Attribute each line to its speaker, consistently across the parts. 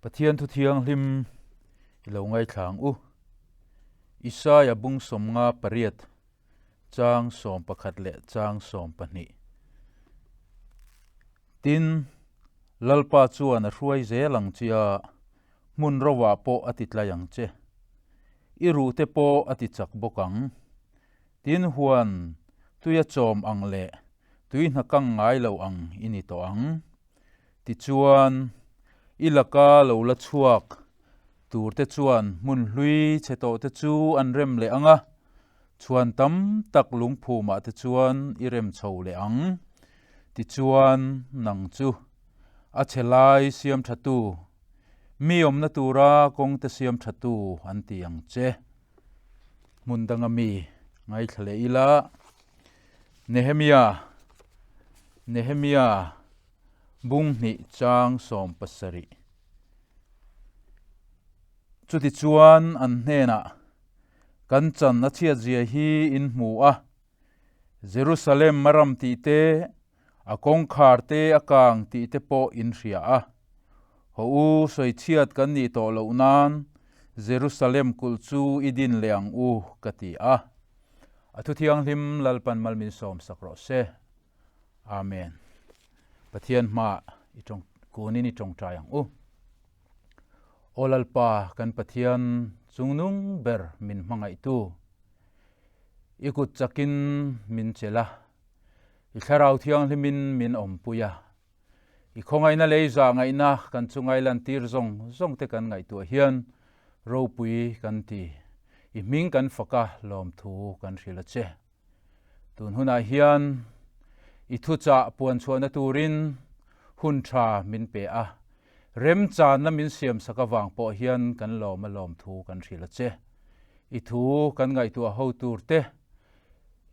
Speaker 1: Pathian thu thianghlim i lo ngaithla ang u. Isaia bung 58 chang 11 leh chang 12. Tin, Lalpa chuan a hruai zel ang che a, hmun rovah pawh a ti tlai ang che. I ruhte pawh a ti chak bawk ang. Tin, huan tuia chawm ang leh tui hna kang ngai lo ang i ni tawh ang. Tichuan, i laka lo la chhuak turte chuan hmun hlui chhe tawhte chu an rem leh ang a, chhuan tam tak lungphumah te chuan i rem chho leh ang. Tichuan, nang chu a chhe lai siam thatu, mi awmna tura kawngte siam thatu an ti ang che. Hmun danga mi ngaithla leh ila, Nehemia, Nehemia bung hnih chang 70. Chutichuan an hnenah, Kan chan a chhiatzia hi in hmu a, Jerusalem a ram tih te, a kawngkhar te a kang tih te pawh in hria a. Haw u, sawichhiat kan nih tawh loh nan Jerusalem kulh chu i din leh ang u, ka ti a. A thu thianghlim Lalpan mal min sawm sak rawh se. Amen. Pathian hmaah i tawng kunin i tawngtai ang u. Aw Lalpa kan Pathian chungnung ber min hmangaihtu, i kut chakin min chelh a, i thlarau thianghlimin min awmpui a, i khawngaihna leh i zahngaihna kan chungai lantir zawng zawng te kan ngaihtuah hian ropui kan ti, i hming kan fak a, lawmthu kan hrilh a che. Tun hunah hian i thuchah puan chhuahna turin hun tha min pe a, remchanna min siamsak avang pawh hian kan lawm a lawmthu kan hrilh a che. I thu kan ngaihtuah ho tur te,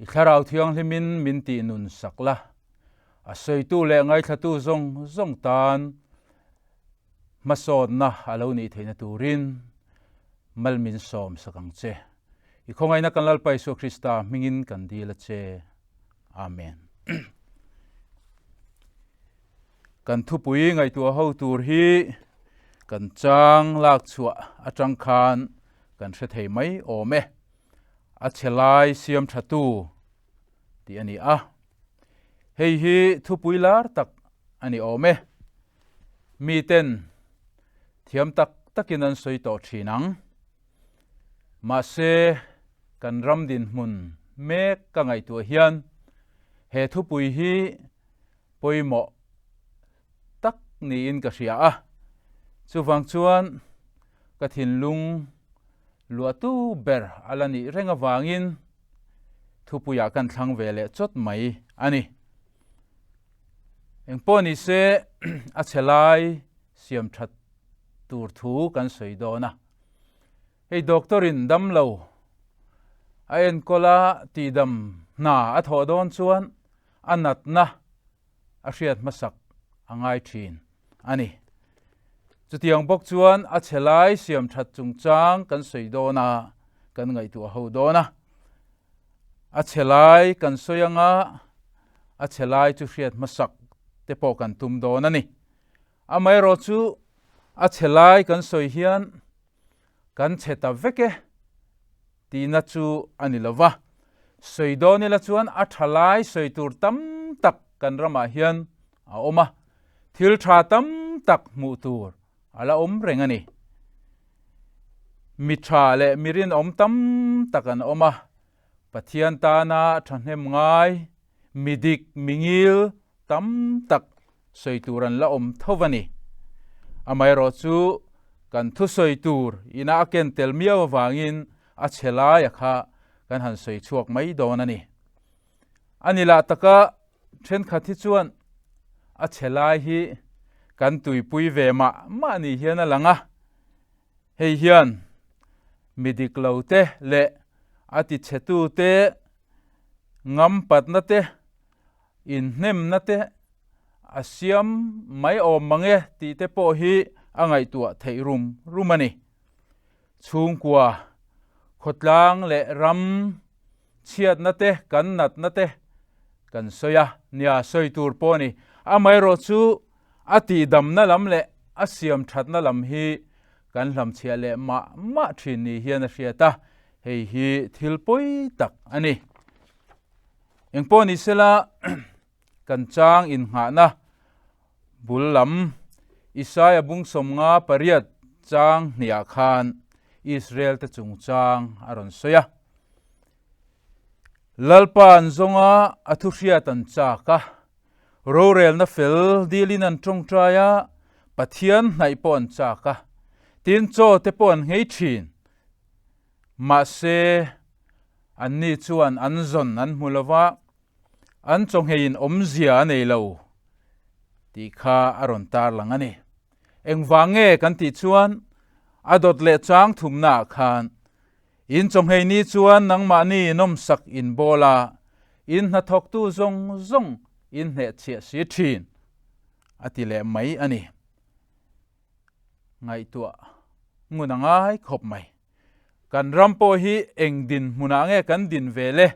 Speaker 1: i thlarau thianghlimin min tih nun sak la, a sawitu leh ngaithlatu zawng zawng tan hmasawnna a lo nih theihna turin mal min sawm sak ang che. I khawngaihna kan Lalpa Isua Krista hmingin kan dil a che. Amen. Kan thupui ngaihtuah ho tur hi kan chang lak chhuah atang khan kan hre thei mai awm e. A chhe lai siam thatu tih a ni a. Hei hi thupui lar tak a ni awm e. Miten thiam tak takin an sawi tawh thin ang. Mahse, kan ram dinhmun mek ka ngaihtuah hian he thupui hi pawimawh tak niin ka hria a. Chuvang chuan ka thinlung luahtu ber a la nih reng avangin thupuiah kan thlang ve leh chawt mai a ni. Engpawh ni se a chhe lai siam that tur thu kan sawi dawn a. Hei doctor in dam lo a enkawl a tihdam hna a thawh dawn chuan a natna a hriat hmasak a ngai thin a ni. Chutiang bawk chuan a chhe lai siam that chungchang kan sawi dawn a, kan ngaihtuah ho dawn a. A chhe lai kan sawi anga a chhe lai chu hriat hmasak te pawh kan tum dawn a ni. Amaherawh chu a chhe lai kan sawi hian kan chhe ta vek e tihna chu a ni lo va. Sawi dawn ila chuan a tha lai sawi tur tam tak kan ramah hian a awm a, thil tha tam tak hmuh tur a la awm reng a ni. Mi tha leh mi rinawm tam tak an awm a, Pathian tana thahnem ngai, mi dik, mi ngil tam tak sawi tur an la awm tho a ni. Amaherawh chu kan thusawi tur ina a ken tel miau avangin a chhe laia kha kan han sawi chhuak mai dawn a ni. A ni lah taka thenkhat hi chuan a chhe lai hi kan tuipui ve mah mah ni hian a lang a, hei hian mi dik lo te leh a tichhetu te ngampatna te inhnemna te a siam mai awm mang e tih te pawh hi a ngaihtuah theih rum rum a ni. Chhungkua, khawtlang leh ram chhiatna te, kan natna te kan sawi a, nia sawi tur pawh a ni. Amaherawhchu a tihdamna lam leh. a siam thatna lam hi kan hlamchhiah leh mah mah thin ni hian a hriat a, hei hi thil pawi tak a ni. Engpawh ni sela kan chang innghahna bul lam Isaia bung 58 chang hniah khan Israel te chungchang a rawn sawi a. Lalpa an zawng a, a thuhriat an chak a. Rorelna fel dilin an tawngtai a, Pathian hnaih pawh an chak a. Tin, chaw te pawh an nghei thin. Mahse, anni chuan an zawn an hmu lo va, an chaw ngheiin awmzia a nei lo tih kha a rawn tarlang a ni. Engvang nge kan tih chuan a dawt leh chang thumnaah khan In chawhmeh ni chuan nangmahni nawmsak in bawl a, in hnathawktu zawng zawng in hnehchhiah si thin, a ti leh mai a ni. Ngaihtuah ngun a ngai khawp mai. Kan ram pawh hi eng dinhmunah nge kan din ve le?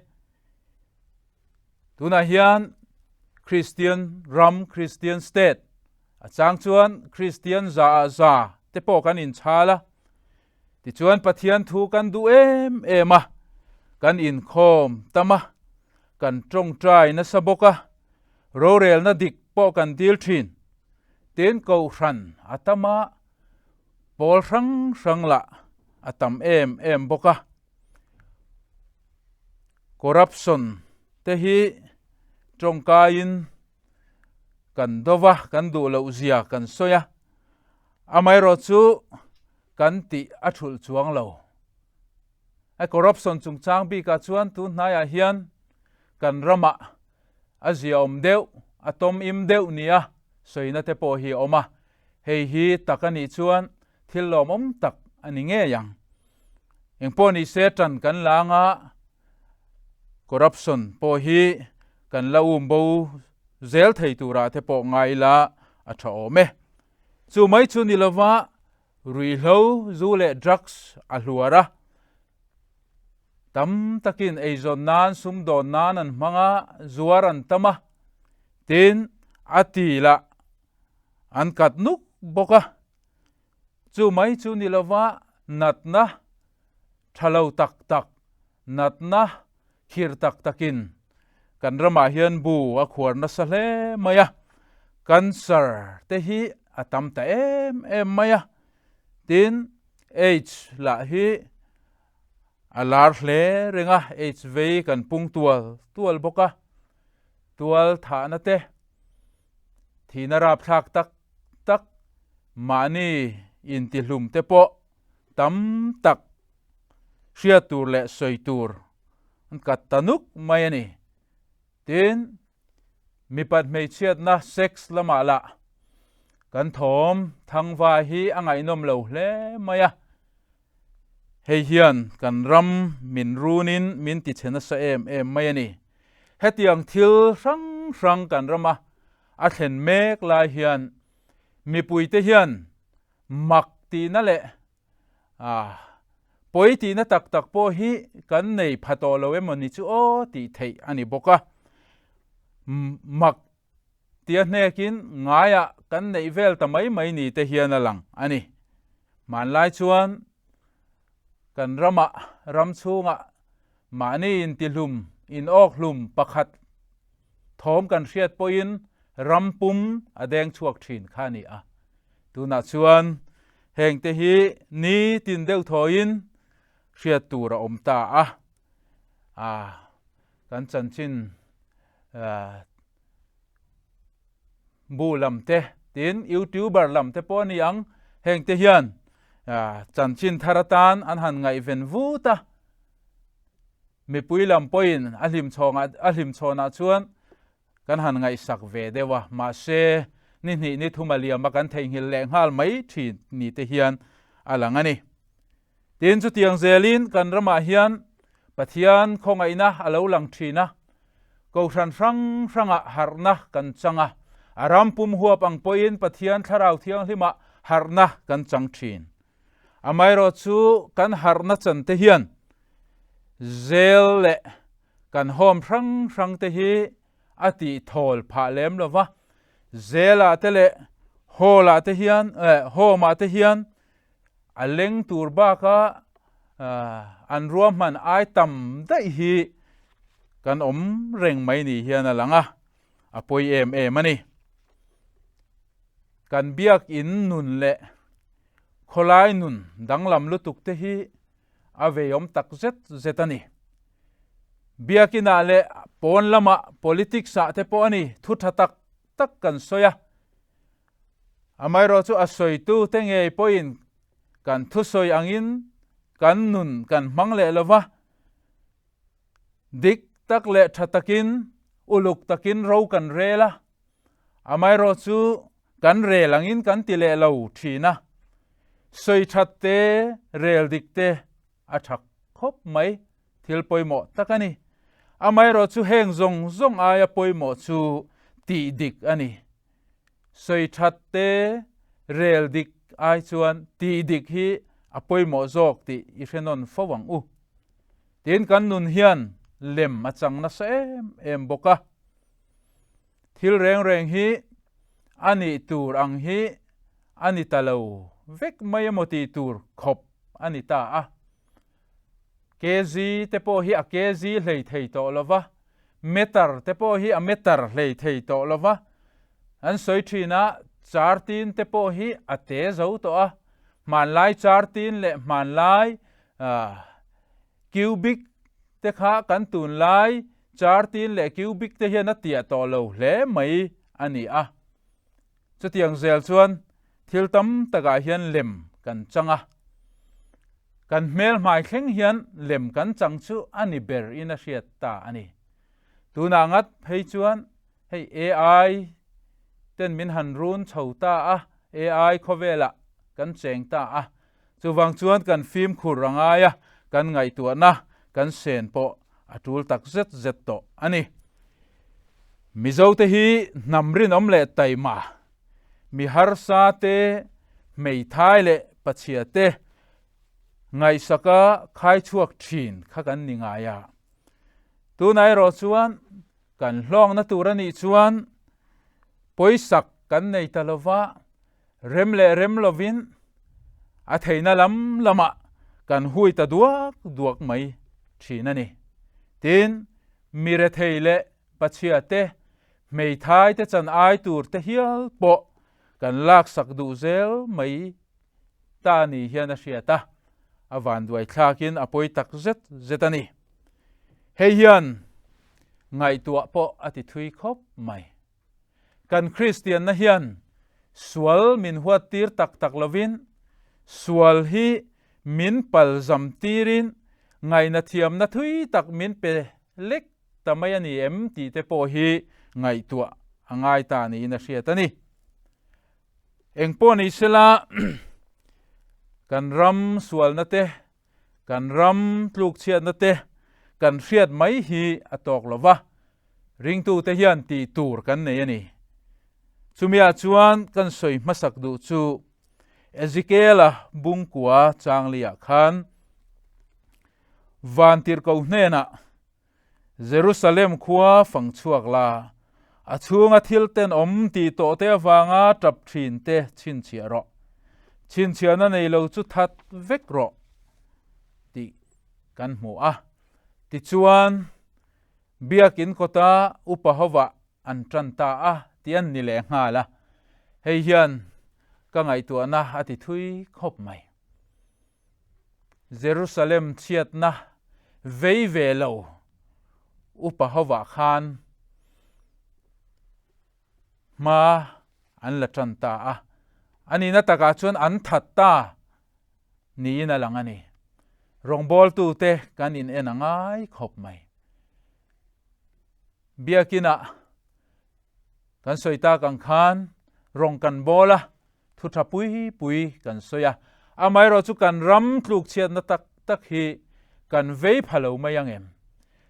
Speaker 1: Tunah hian Kristian ram, Kristian state, a chang chuan Kristian za ah za te pawh kan inchhal a. Tichuan Pathian thu kan duh em em a, kan inkhawm tam a, kan tawngtai nasa bawk a, rorelna dik pawh kan dil thin. Tin kohhran a tam a, pawl hrang hrang lah a tam em em bawk a. Corruption te hi tawngkaiin kan do va, kan duh loh zia kan sawi a, amaherawh chu kan tih a thulh chuang lo. A corruption chungchang bikah chuan tun hnaiah hian kan ramah a ziaawm deuh, a tawm im deuh nia sawina te pawh hi a awm a, hei hi tak a nih chuan thil lawmawm tak a ni ngei ang. Engpawh ni se tan kan la anga corruption pawh hi kan la um bo zel thei turah te pawh ngai ila a tha awm e. Chu mai chu ni lova ruihhlo zu leh drugs a hluar a, tam takin eizawn nan sumdawn nan an hmang a, zuar an tam a, tin a ti lah an kat nuk bawk a. Chu mai chu ni lova natna tha lo tak tak, natna khir tak takin kan ramah hian bu a khuar nasa hle mai a, cancer te hi a tam ta em em mai a, tin aids lah hi a lar hle reng a, aids vei kan pung tual tual bawk a, tual thahna te thihna rapthlak tak tak mahni intihlum te pawh tam tak hriat tur leh sawi tur an kat ta nuk mai a ni. Tin, mipat hmeichhiatna sex lamah lah kan thawm thangva hi a ngaihnawm lo hle mai a. Hei hian kan ram min runin min tichhe nasa em em mai a ni. Hetiang thil hrang hrang kan rama a thlen mek lai hian mipuite hian mak tihna leh pawi tihna tak tak pawh hi kan nei pha tawh lo emaw ni chu aw tih theih a ni bawk a. Mak tia hnekin ngaiah kan neih vel ta mai mai ni te hian a lang a ni. Hmanlai chuan kan ramah ram chhungah mahni intihlum, inawkhlum pakhat thawm kan hriat pawhin ram pum a deng chhuak thin kha a ni a. Tunah chuan hengte hi nitin deuh thawiin hriat tur a awm ta a. Kan chanchin bu lam te tin youtuber lam te pawh a ni ang heng te hian chanchin thar atan an han ngaihven vut a mipui lam pawhin a hlim chhawngah a hlim chhawnah chuan kan han ngaihsak ve deuh a mahse ni hnih ni thum a liam a kan theihnghilh leh nghal mai thin ni te hian a lang a ni. Tin, chutiang zelin kan ramah hian Pathian khawngaihna a lo lang thin a, Kohhran hrang hrangah harhna kan chang a, a ram pum huap ang pawhin Pathian Thlarau Thianghlimah harhna kan chang thin. Amaherawh chu kan harhna chan te hian zel leh kan home hrang hrang te hi a tih thawl phah lem lo va, zelah te leh Hall ah te hian eh home ah te hian a leng tur baka an ruahman ai tam daih hi kan awm reng mai ni hian a lang a, a pawi em em a ni. Kan biakin nun leh khawlai nun danglam lutuk te hi a veiawm tak zet zet a ni. Biakinah leh pawn lamah politics ah te pawh a ni thu tha tak tak kan sawi a, amaherawhchu a sawitu te ngei pawhin kan thusawi angin kan nun kan hmang leh lo va, dik tak leh tha takin uluk takin ro kan rel a, amaherawhchu kan rel angin kan ti leh lo thin a, sawi that te rel dik te a tha khawp mai, thil pawimawh tak a ni. Amaherawhchu heng zawng zawng aia pawimawh chu tih dik a ni. Sawi that te rel dik ai chuan tih dik hi a pawimawh zawk tih i hre nawn fo ang u. Tin kan nun hian lem a chang nasa em em bawk a. Thil reng reng hi a nih tur ang hi a ni ta lo vek mai emaw tih tur khawp a ni ta a. Kg te pawh hi a kg hlei thei tawh lo va, meter te pawh hi a meter hlei thei tawh lo va. An sawi thin a, chartin te pawh hi a te zo tawh a, hmanlai chartin leh hmanlai cubic te kha kan tunlai chartin leh cubic te hian a tiah tawh lo hle mai a ni a. Chutiang zel chuan thil tam takah hian lem kan chang a, kan hmel hmai thleng hian lem kan chang chu a ni ber in a hriat ta a ni. Tunah ngat phei chuan hei AI ten min han run chho ta a, AI khawvelah kan cheng ta a, chuvang chuan kan fimkhur a ngai a, kan ngaihtuahna kan sen pawh a tul tak zet zet tawh a ni. Mizote hi hnam rinawm leh taima, mi harsa te, hmeithai leh pachhia te ngaihsaka khai chhuak thin kha kan ni ngai a. Tunah erawh chuan kan hlawkna tur a nih chuan pawisak kan nei ta lova, rem leh rem lovin a theihna lam lamah kan hui ta duak duak mai thin a ni. Tin, mi rethei leh pachhia te, hmeithai te chan ai tur te hial pawh kan laksak duh zel mai ta ni hian a hriat a, a vanduai thlakin a pawi tak zet zet a ni. Hei hian ngaihtuah pawh a ti thui khawp mai. Kan Kristianna hian sual min huat tir tak tak lovin, sual hi min pal zam tirin ngaihna thiamna thui tak min pe lek ta mai a ni em tih te pawh hi ngaihtuah a ngai ta niin a hriat a ni. Eng pawh ni sela kan ram sualna te, kan ram tlukchhiatna te kan hriat mai hi a tawk lo va, ringtute hian tih tur kan nei a ni. Chumiah chuan kan sawi hmasak duh chu Ezekiela bungkua changli-ah khan Vantirhkoh hnenah Jerusalem khua fang chhuak la, a chhunga thil tenawm tih tawh te avanga tap thin te chhinchhiah rawh. Chhinchhiahna nei lo chu that vek rawh tih kan hmu a. Tichuan, biakin kawta upa hovah an tan ta a tih an ni leh nghal a. Hei hian ka ngaihtuahna a ti thui khawp mai. Jerusalem chhiatna vei ve lo upa hovah khan hma an la tan ta a, a nihna takah chuan an that ta niin a lang a ni. Rawngbawltute kan in en a ngai khawp mai. Biakinah kan sawi tak ang khan rawng kan bawl a, Thu tha pui pui kan sawi a, amaherawh chu kan ram tlukchhiatna tak tak hi kan vei pha lo mai ang em?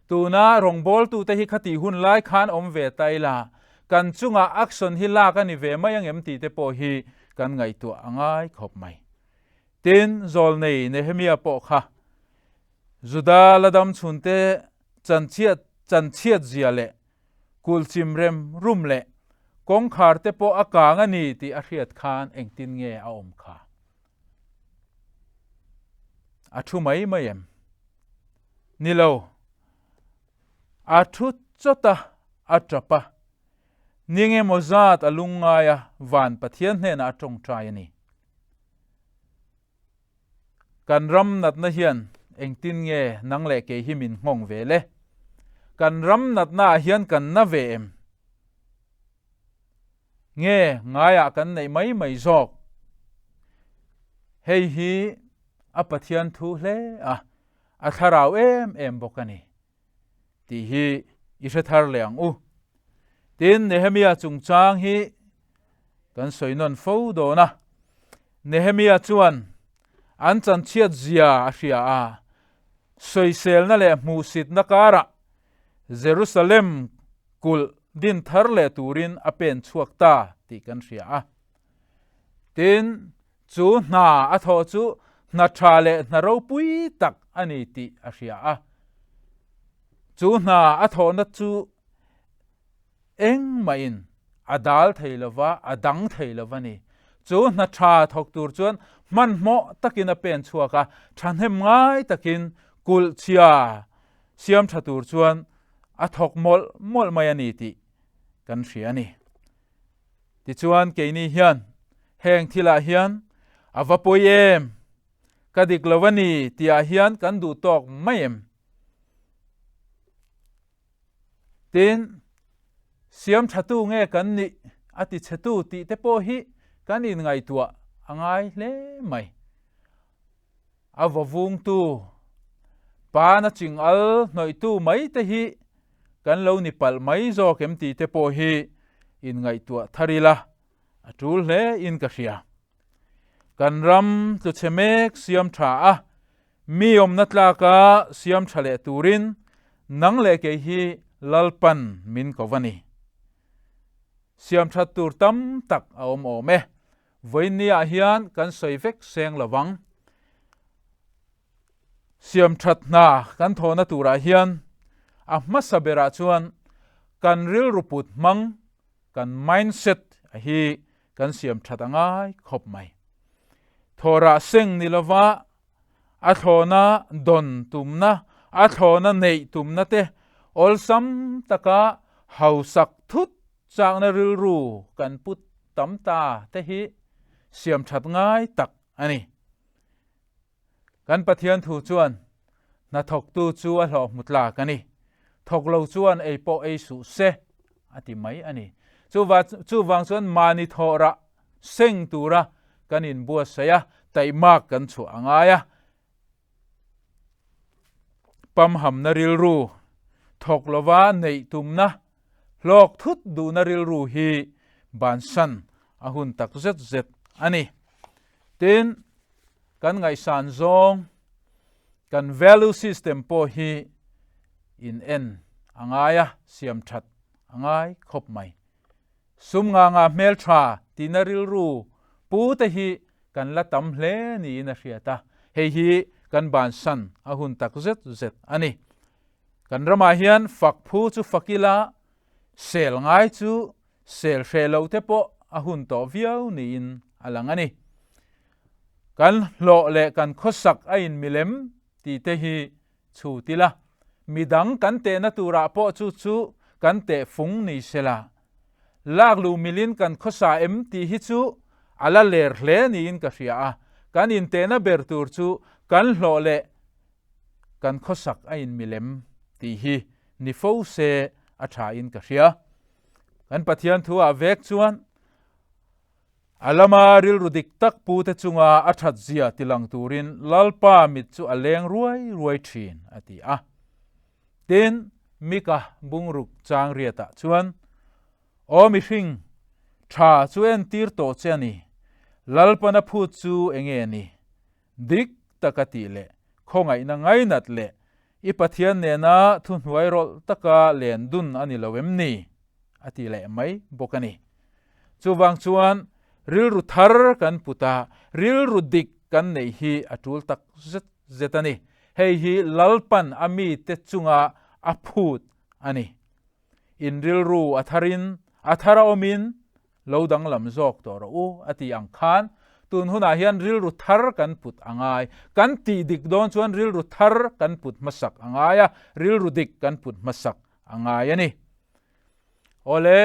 Speaker 1: Tuna rawngbawltute hi khatih hun lai khan awm ve ta ila, kan chungah action hi lak a ni ve mai ang em tih te pawh hi kan ngaihtuah a ngai khawp mai. Tin, Zawlnei Nehemia pawh kha Juda la dam chhunte chanchhiat chanchhiat zia leh kulchim rem rum leh Kawngkhar te pawh a kang a ni tih a hriat khan engtin nge a awm kha? A thu mai mai em? Ni lo. A thu chawt a, a tap a. Ni engemaw zat a lungngai a, van Pathian hnenah a tawngtai a ni. Kan ram natna hian engtin nge nang leh kei hi min nghawng ve le? Kan ram natna ah hian kan na ve em? Nge ngaiah kan neih mai mai zawk? Hei hi a Pathian thu hle a, a thlarau em em bawk a ni tih hi i hre thar leh ang u. Tin, Nehemia chungchang hi kan sawi nawn fo dawn a. Nehemia chuan an chanchhiat zia a hria a, sawiselna leh hmuhsitna karah Jerusalem kulh din thar leh turin a pen chhuak ta tih kan hria a. Tin, chu hna a thawh chu hna tha leh hna ropui tak a ni tih a hria a. Chu hna a thawhna chu Engmahin a dal thei lova, a dang thei lo a ni. Chu hna tha thawk tur chuan hmanhmawh takin a pen chhuak a, thahnem ngai takin kulh chhia siam tha tur chuan a thawk mawlh mawlh mai a ni tih kan hria a ni. Tichuan keini hian heng thilah hian a va pawi em, ka dik lo a ni tihah hian kan duh tawk mai em? Tin, siam thatu nge kan nih a ti chhetu tih te pawh hi kan inngaihtuah a ngai hle mai. A vawvungtu, pana ching al hnawihtu mai te hi kan lo ni palh mai zawk em tih te pawh hi inngaihtuah thar ila a tul hle in ka hria. Kan ram tluchhe mek siam tha a, Mi awmna tlaka siam tha leh turin nang leh kei hi Lalpan min ko va ni. Siam that tur tam tak a awm awm e. Vawiinniah hian kan sawi vek seng lo vang. Siam that hna kan thawhna turah hian a hmasa berah chuan kan rilru put hmang, kan mindset hi kan siam that a ngai khawp mai. Thawhrah seng ni lova a thlawna dawn tumna, a thlawna neih tumna te awlsam taka hausak thut chakna rilru kan put tam ta te hi siam that ngai tak a ni. Kan Pathian thu chuan hnathawktu chu a hlawh hmu tlak a ni, thawk lo chuan ei pawh ei suh se a ti mai a ni. Chuvang chuan mahni thawhrah seng tura kan inbuatsaih a, taihmak kan chhuah a ngai a. Pamhamna rilru, thawk lova neih tumna, hlawk thut duhna rilru hi bansan a hun tak zet zet a ni. Tin, kan ngaihsan zawng, kan value system pawh hi in en a ngai a, siam that a ngai khawp mai. Sum nga nga hmel tha tihna rilru pu te hi kan la tam hle niin a hriat a, hei hi kan bansan a hun tak zet zet a ni. Kan ramah hian fak phu chu fak ila, sel ngai chu sel hreh lo te pawh a hun tawh viau niin a lang a ni. Kan hlawh leh kan khawsak a inmilem tih te hi chhut ila, midang kan tehna turah pawh chu chu kan teh fung ni sela. Lak luh milin kan khawsa em tih hi chu a la ler hle niin ka hria a, kan intehna ber tur chu kan hlawh leh kan khawsak a inmilem tih hi ni fo se a tha in ka hria. Kan Pathian thu ah vek chuan a lama rilru dik tak pu te chunga a that zia tilang turin Lalpa mit chu a leng ruai ruai thin a ti a. Tin, Mika bungruk chang riatah chuan, Aw mihring, tha chu entir tawh che a ni, Lalpana phut chu enge ni? Dik taka tih leh khawngaihna ngainat leh i Pathian nena thuhnuai rawlh taka len dun a ni lo em ni? a ti leh mai bawk a ni. Chuvang chuan rilru thar kan put a, rilru dik kan neih hi a tul tak zet zet a ni. Hei hi Lalpan a mite chunga a phut a ni. In rilru a tharin. A thar a awmin lo danglam zawk tawh rawh u a tih ang khan tun hunah hian rilru thar kan put a ngai. Kan tih dik dawn chuan rilru thar kan put hmasak a ngai a, rilru dik kan put hmasak a ngai a ni. Awle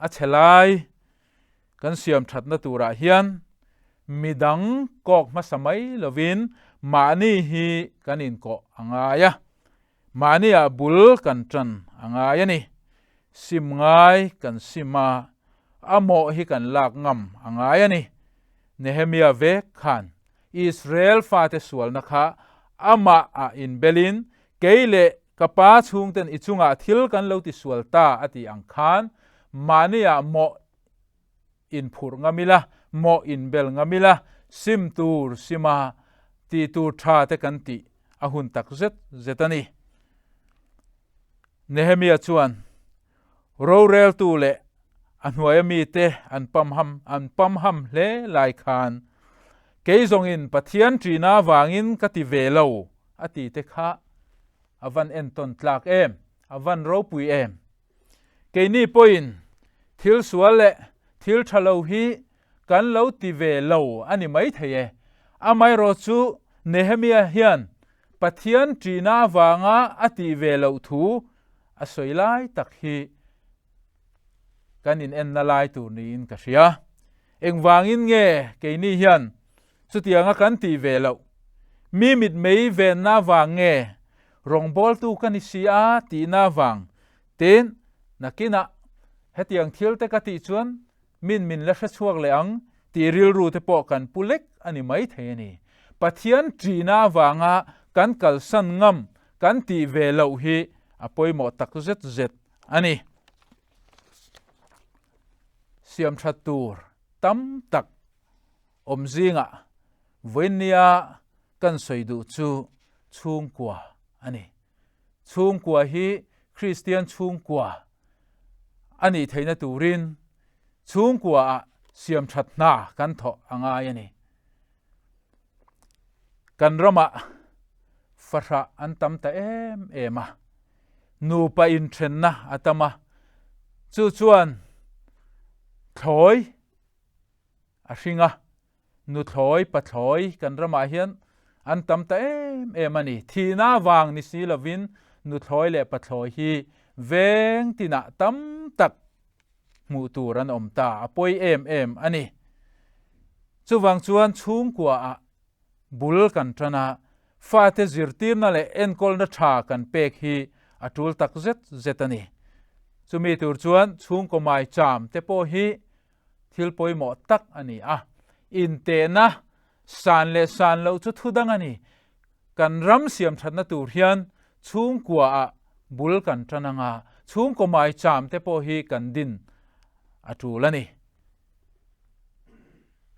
Speaker 1: a chhe lai kan siam thatna turah hian midang kawk hmasa mai lovin mahni hi kan inkawh a ngai a. Mahniah bul kan tan a ngai a ni. Sim ngai kan sim a, a mawh hi kan lak ngam a ngai a ni. Nehemia vek khan Israel fate sualna kha amah ah inbelin kei leh ka pa chhungten i chungah thil kan lo tisual ta a tih ang khan mahniah mawh inphurh ngam ila, mawh inbel ngam ila, sim tur sima tih tur tha te kan tih a hun tak zet zet a ni. Nehemia chuan roreltu leh a hnuaia mite an pamham an pamham hle lai khan kei zawngin Pathian ṭihna avangin ka ti ve lo a ti te kha a van entawn tlak em, a van ropui em. Keini pawhin thil sual leh thil tha lo hi kan lo ti ve lo a ni maithei e. Amaherawh chu Nehemia hian Pathian ṭihna avanga a tih ve loh thu a sawi lai tak hi kan inenna lai tur niin ka hria. Engvangin nge keini hian Chutianga kan tih ve loh, mi mitmei venna vang nge rawngbawltu ka ni si a tihna vang tin nakinah hetiang thil te ka tih chuan min min la hrechhuak leh ang tih rilru te pawh kan pu lek a ni maithei a ni. Pathian ṭihna avanga kan kalsan ngam kan tih ve loh hi a pawimawh tak zet zet a ni. Siamṭhat tur tam tak Awm zingah vawiinnia kan sawi duh chu chhungkua a ni. Chhungkua hi Kristian chhungkua a nih theihna turin chhungkuaah siamthat hna kan thawh a ngai a ni. Kan ramah fahrah an tam ta em em a, nupa inthenna a tam a, chu chuan thlawi a hring a, nuthlawi pathlawi kan ramah hian an tam ta em em a ni. Thihna vang ni si lovin nuthlawi leh pathlawi hi veng tinah tam tak hmuh tur an awm ta, a pawi em em a ni. Chuvang chuan chhungkuaah bul kan tan a, fate zirtirna leh enkawlna tha kan pek hi a tul tak zet zet a ni. Chumi tur chuan chhungkaw mai cham te pawh hi thil pawimawh tak a ni a, intehna san leh san loh chu thu dang a ni. Kan ram siam thatna tur hian chhungkuaah bul kan tan ang a, chhungkaw mai cham te pawh hi kan din a tul a ni.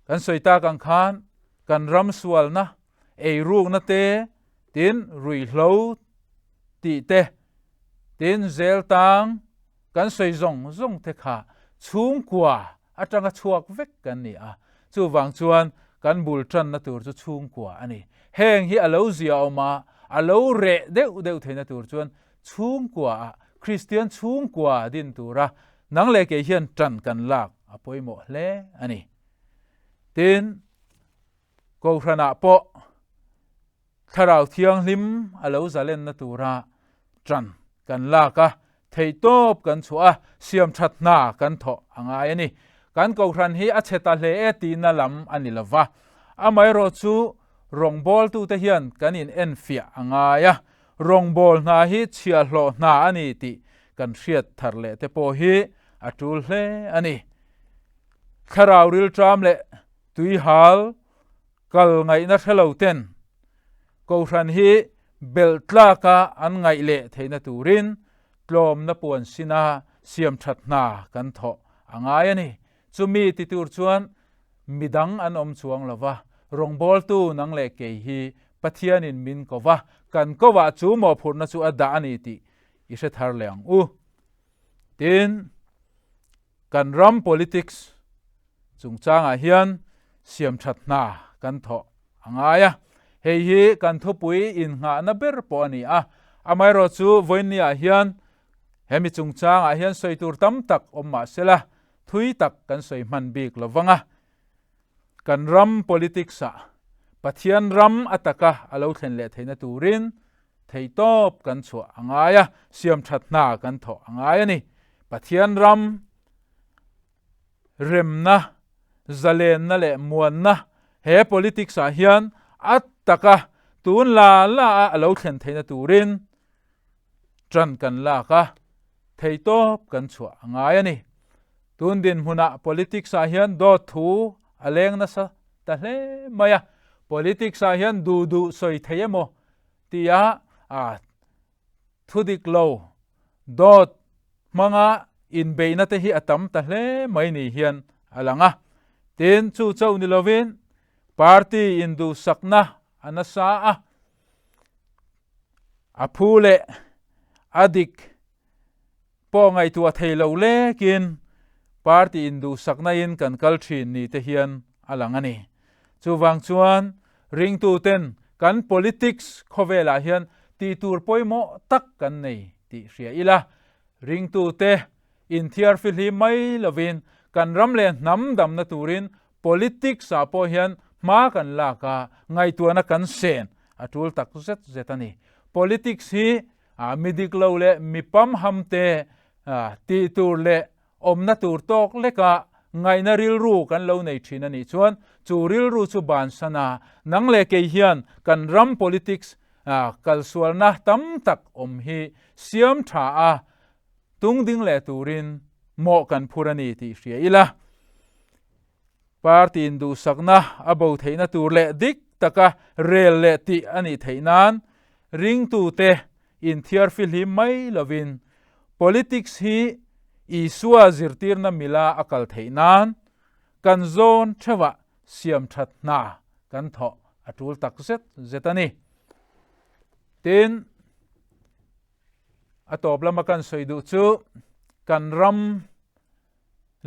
Speaker 1: Kan sawi tak ang khan kan ram sualna, eirukna te, tin ruihhlo tih te, tin zel tang kan sawi zawng zawng te kha chhungkua atanga chhuak vek kan ni a, chuvang chuan kan bul tanna tur chu chhungkua a ni. Heng hi a lo zia awm a, a lo reh deuh deuh theihna tur chuan chhungkuaah Kristian chhungkua din tura nang leh kei hian tan kan lak a pawimawh hle a ni. Tin, Kohhranah pawh Thlarau Thianghlim a lo zalenna tura tan kan lak a, theihtawp kan chhuah a, siamthat hna kan thawh a ngai a ni. Kan Kohhran hi a chhe ta hle e tihna lam a ni lo va, amaherawhchu rawngbawltute hian kan inenfiah a ngai a, Rawngbâwl hna hi chhiahhlawh hna a ni tih kan hriat thar leh te pawh hi a ṭul hle a ni. Thlarau rilṭam leh tuihal kal ngaihna hre lo ten Kohhran hi belh tlaka an ngaih leh theihna turin tlawmna puan sina siamṭhat hna kan thawh a ngai a ni. Chumi ti tur chuan midang an awm chuang lo va, rawngbawltu nang leh kei hi Pathianin min ko va, kan kovah chu mawhphurhna chu a dah a ni tih i hre thar leh ang u. Tin, kan ram politics chungchangah hian siamthat hna kan thawh a ngai a, hei hi kan thupui innghahna ber pawh a ni a, amaherawhchu vawiinniah hian. Hemi chungchangah hian sawi tur tam tak awm mah sela, thui tak kan sawi hman bik lo vang a. Kan ram politics-ah Pathian ram a taka a lo thlen leh theihna turin theihtawp kan chhuah a ngai a, siamthat hna kan thawh a ngai a ni. Pathian ram remna, zalenna leh muanna he politics-ah hian a taka tun la la a a lo thlen theihna turin ṭan kan lak a, theihtawp kan chhuah a ngai a ni. Tun dinhmunah politics-ah hian dawt thu a leng nasa ta hle mai a, politics-ah hian duh duh sawi thei emaw tia thu dik lo dawt hmanga inbeihna te hi a tam ta hle mai ni hian a lang a. Tin, chu chauh ni lovin party induhsakna a nasa a, A phu leh a dik pawh ngaihtuah thei lo lekin party induhsakna in kan kal thin ni te hian a lang a ni. Chuvang chuan ringtuten kan politics khawvelah hian tih tur pawimawh tak kan nei tih hria ila, ringtute inthiar fihlim mai lovin kan ram leh hnam damna turin Politics ah pawh hian hma kan lak a, ngaihtuahna kan sen a tul tak zet zet a ni. Politics hi mi dik lo leh mi pamham te tih tur leh awmna tur tawk leka ngaihna rilru kan lo nei thin a nih chuan chu rilru chu bansan a, nang leh kei hian kan ram politics kalsualna tam tak awm hi siam tha a, tung ding leh turin mawh kan phur a ni tih hria ila. Party induhsakna a bo theihna tur leh dik taka rel leh tih a nih theih nan ringtute inthiar fihlim mai lovin politics hi Isua zirtirna mila a kal theih nan kan zawn theuhah siam that hna kan thawh a tul tak zet zet a ni. Tin, a tawp lama kan sawi duh chu kan ram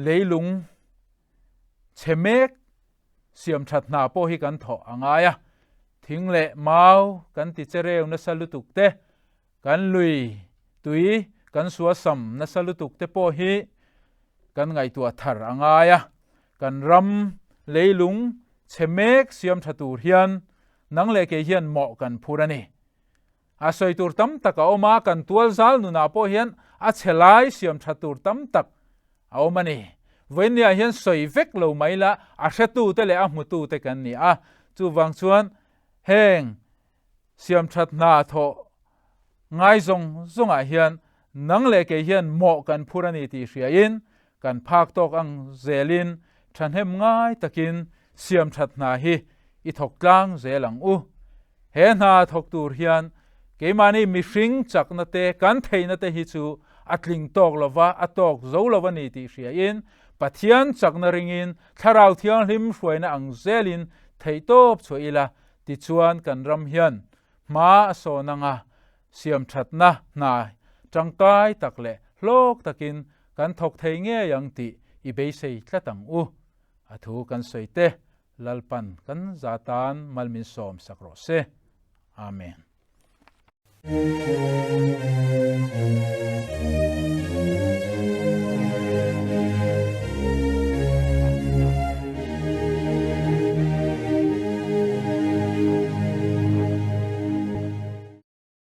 Speaker 1: leilung chhe mek siam that hna pawh hi kan thawh a ngai a, thing leh mau kan ti che reu nasa lutuk te, kan lui tui kan suasam nasa lutuk te pawh hi kan ngaihtuah thar a ngai a, kan ram leilung chhe mek siam tha tur hian nang leh kei hian mawh kan phur a ni. A sawi tur tam tak a awm a, kan tual zal nunah pawh hian a chhe lai siam tha tur tam tak a awm a ni. Vawinia hian sawi vek lo mai la, a hretute leh a hmutute kan ni a. Chuvang chuan heng siam that hna thawh ngai zawng zawngah hian nang leh kei hian mawh kan phur a ni tih hriain kan phak tawk ang zelin thahnem ngai takin siam that hna hi i thawk tlang zel ang u. He hna thawk tur hian keimahni mihring chakna te kan theihna te hi chu a tling tawk lova, a tawk zo lo a ni tih hriain Pathian chakna ringin Thlarau Thianghlim hruaina ang zelin theihtawp chhuah ila tichuan kan ram hian hma a sawn anga siam thatna hna tangkai tak leh hlawk takin kan thawk thei ngei ang tih i beisei tlat ang u. A thu kan sawi te Lalpan kan za tan mal min sawm sak rawh se. Amen.